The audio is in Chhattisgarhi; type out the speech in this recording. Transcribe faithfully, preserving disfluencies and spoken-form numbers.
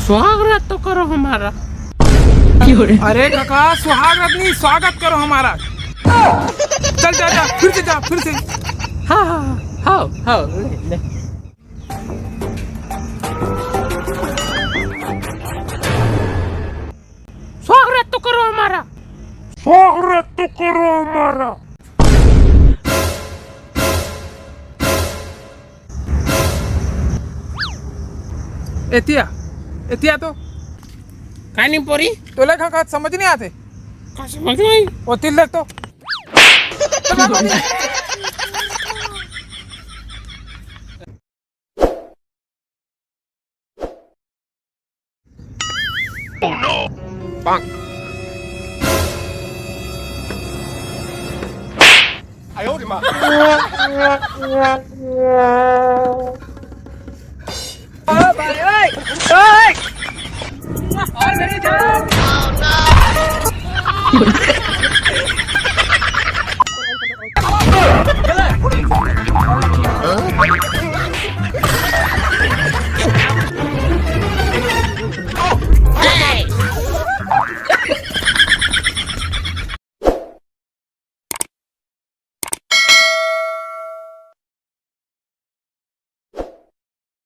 स्वागत तो करो हमारा। अरे काका, सुहाग रत्नी, स्वागत करो हमारा। चल जा, जा, फिर से जा, फिर से। हाँ, हाँ, हाँ, हाँ, हाँ, ले, ले। स्वागत तो करो हमारा। स्वागत तो करो हमारा। एतिया, एतिया तो। काय नहीं पोरी? तोला का, का समझ नहीं आते? का समझ नहीं? वो तिल देख तो। Oh no! Bonk.